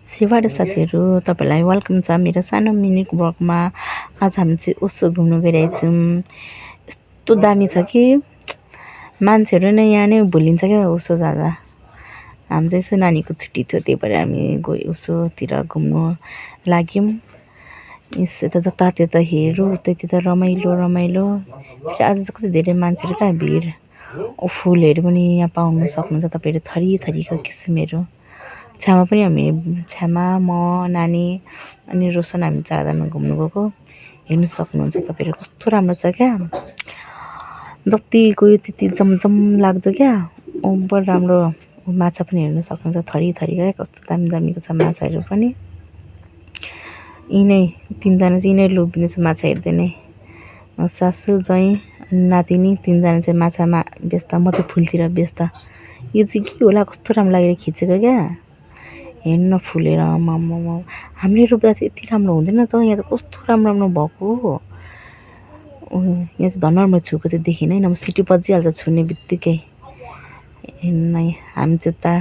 सेवार साथीहरू तपाईँलाई वेलकम छ मेरो सानो मिनी ब्लगमा। आज हामी चाहिँ उसो घुम्नु गइरहेको छौँ। यस्तो दामी छ कि मान्छेहरू नै यहाँ नै भुलिन्छ क्या उसो जाँदा। हामी चाहिँ यसो नानीको छुट्टी थियो त्यही भएर हामी गयो उसोतिर घुम्नु लाग्यौँ। यता जतातता हेरौँ त्यता रमाइलो रमाइलो। फेरि आज चाहिँ कति धेरै मान्छेहरू कहाँ भिड। फुलहरू पनि यहाँ पाउनु सक्नुहुन्छ तपाईँहरू, थरी थरीको किसिमहरू। छ्यामा पनि छ्यामा म नानी अनि रोशन हामी 4 जना घुम्नु गएको। हेर्नु सक्नुहुन्छ तपाईँहरू कस्तो राम्रो छ क्या। जति गयो त्यति जमजम लाग्छ क्या। ओभर राम्रो माछा पनि हेर्नु सक्नुहुन्छ, थरी थरीको क्या। कस्तो दामी दामीको छ माछाहरू पनि। यिनै 3 जना चाहिँ यिनै लोभिने छ माछा हेर्दै नै। सासू ज्वाइँ अनि नातिनी 3 जना चाहिँ माछामा व्यस्त, म चाहिँ फुलतिर व्यस्त। यो चाहिँ के होला कस्तो राम्रो लागेर खिचेको क्या। हेर्नु न फुलेर आम्मामा, हामीले रोप्दा चाहिँ यति राम्रो हुँदैन त। यहाँ त कस्तो राम्रो राम्रो भएको हो। यहाँ चाहिँ धनर म छुको चाहिँ देखिनँ है, नभए सिटी बजिहाल्छ छुने बित्तिकै। हेर्नु न हामी चाहिँ उता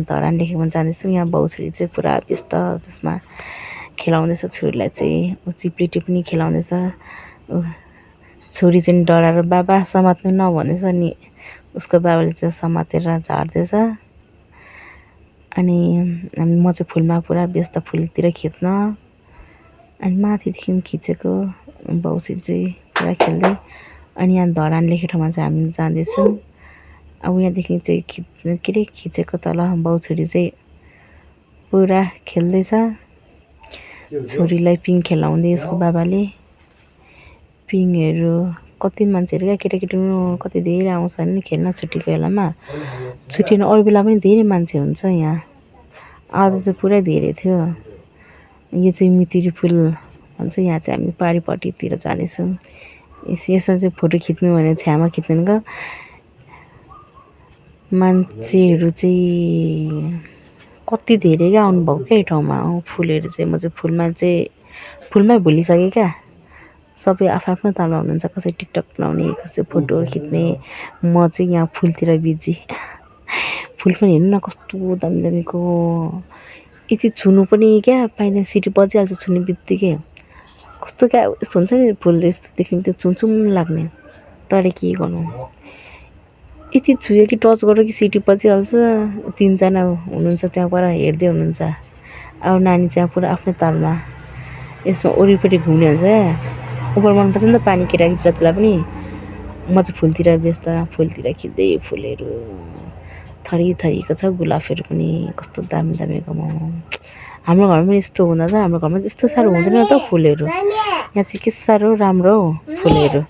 धरान लेखेकोमा जाँदैछौँ। यहाँ बाउ छोरी चाहिँ पुरा व्यस्त त्यसमा खेलाउँदैछ छोरीलाई चाहिँ। ऊ चिप्लिटी पनि खेलाउँदैछ। छोरी चाहिँ डराएर बाबा समात्नु नभन्दैछ नि उसको बाबाले चाहिँ समातेर झार्दैछ। अनि म चाहिँ फुलमा पुरा व्यस्त, फुलतिर खिच्न। अनि माथिदेखि खिचेको बाउसित चाहिँ पुरा खेल्दै। अनि यहाँ धरान लेखे ठाउँमा चाहिँ हामी जाँदैछौँ। अब यहाँदेखि चाहिँ खिचेको तल बाउ छोरी चाहिँ पुरा खेल्दैछ। छोरीलाई पिङ खेलाउँदै यसको बाबाले। पिङहरू कति मान्छेहरू क्या, केटाकेटी पनि कति धेरै आउँछन् नि खेल्न छुट्टीको बेलामा। छुट्टी अरू बेला पनि धेरै मान्छे हुन्छ यहाँ। आज चाहिँ पुरै धेरै थियो। यो चाहिँ मितिरी फुल भन्छ। यहाँ चाहिँ हामी पारिपट्टितिर जाँदैछौँ। यसो चाहिँ फोटो खिच्नु भने छ्यामा खिच्नुको मान्छेहरू चाहिँ कति धेरै क्या आउनुभएको क्या यो ठाउँमा। फुलहरू चाहिँ म चाहिँ फुलमै भुलिसकेँ क्या। सबै आफ्नो तालमा हुनुहुन्छ, कसै टिकटक बनाउने, कसै फोटो खिच्ने। म चाहिँ यहाँ फुलतिर बिजी। फुल पनि हेर्नु न कस्तो दामी दामीको। यति छुनु पनि क्या पाइँदैन, सिटी बजिहाल्छ छुने बित्तिकै। कस्तो क्या यस्तो हुन्छ नि फुल यस्तो देख्ने त्यो चुमचुम लाग्ने। तर के गर्नु, यति छुयो कि टच गर्यो कि सिटी बजिहाल्छ। 3 जना हुनुहुन्छ त्यहाँ पर हेर्दै हुनुहुन्छ। अब नानी चाहिँ पुरा आफ्नो तालमा यसमा वरिपरि घुम्ने हुन्छ क्या। ऊपर मनपर्छ नि त पानी केटाकेटीलाई पनि। म चाहिँ फुलतिर व्यस्त, फुलतिर खिच्दै। फुलहरू थरी थरीको छ, गुलाबहरू पनि कस्तो दामी दामीको। हाम्रो घरमा पनि यस्तो हुँदा त, हाम्रो घरमा यस्तो साह्रो हुँदैन त फुलहरू। यहाँ चाहिँ के साह्रो राम्रो हो फुलहरू।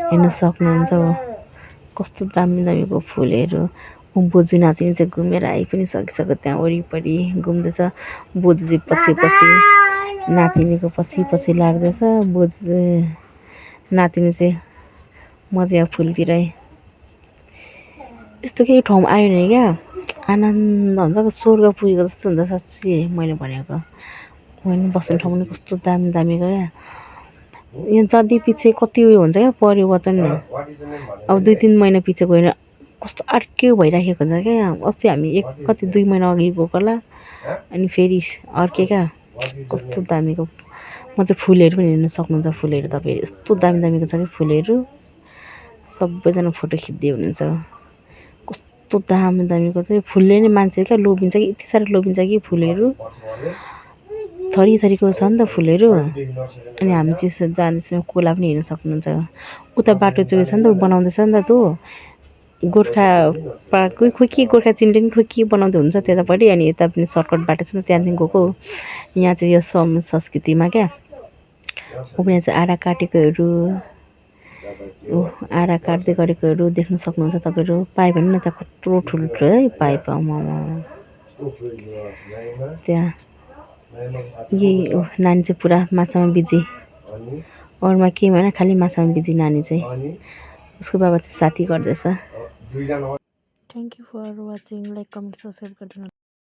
हेर्नु सक्नुहुन्छ कस्तो दामी दामीको फुलहरू। बोजू नातिनी चाहिँ घुमेर आइ पनि सकिसक्यो, त्यहाँ वरिपरि घुम्दैछ। बोजू चाहिँ पछि पछि नातिनीको पछि पछि लाग्दैछ। बोजू नातिनी चाहिँ म चाहिँ यहाँ फुलतिरै। यस्तो केही ठाउँमा आयो भने क्या आनन्द हुन्छ। स्वर्ग पुगेको जस्तो हुन्छ साँच्चै मैले भनेको। होइन बस्ने ठाउँ पनि कस्तो दामी दामीको क्या। यहाँ जति पछि कति उयो हुन्छ क्या परिवर्तन। अब 2-3 महिना पछि गएर कस्तो अर्कै भइराखेको हुन्छ क्या। अस्ति हामी 2 महिना अघि गएको होला। अनि फेरि अर्कै क्या। कस्तो दामीको। म चाहिँ फुलहरू पनि हेर्नु सक्नुहुन्छ। फुलहरू तपाईँहरू यस्तो दामी दामीको छ कि फुलहरू। सबैजना फोटो खिच्दै हुनुहुन्छ। कस्तो दामी दामीको चाहिँ फुलले नै मान्छे क्या लोभिन्छ कि, यति साह्रो लोभिन्छ कि फुलहरू। थरी थरीको छ नि त फुलहरू। अनि हामी चाहिँ जाँदैछौँ। कोला पनि हेर्न सक्नुहुन्छ। उता बाटो चाहिँ छ नि त, बनाउँदैछ नि त त्यो गोर्खा पार्क। खोइ के गोर्खा चिल्ड्रेन खोइ के बनाउँदै हुन्छ त्यतापट्टि। अनि यता पनि सर्टकट बाटो छ नि त, त्यहाँदेखि गएको। यहाँ चाहिँ यो संस्कृतिमा क्या। यहाँ चाहिँ आरा काटेकोहरू, आरा काट्दै गरेकोहरू देख्न सक्नुहुन्छ तपाईँहरू। पाइप हेर्नु न त कत्रो ठुल्ठुलो है पाइप। त्यहाँ यही नानी चाहिँ पुरा माछामा बिजी। अरूमा के भएन, खालि माछामा बिजी नानी चाहिँ। उसको बाबा चाहिँ साथी गर्दैछ। Thank you for watching. Like comment subscribe गरिदिनु।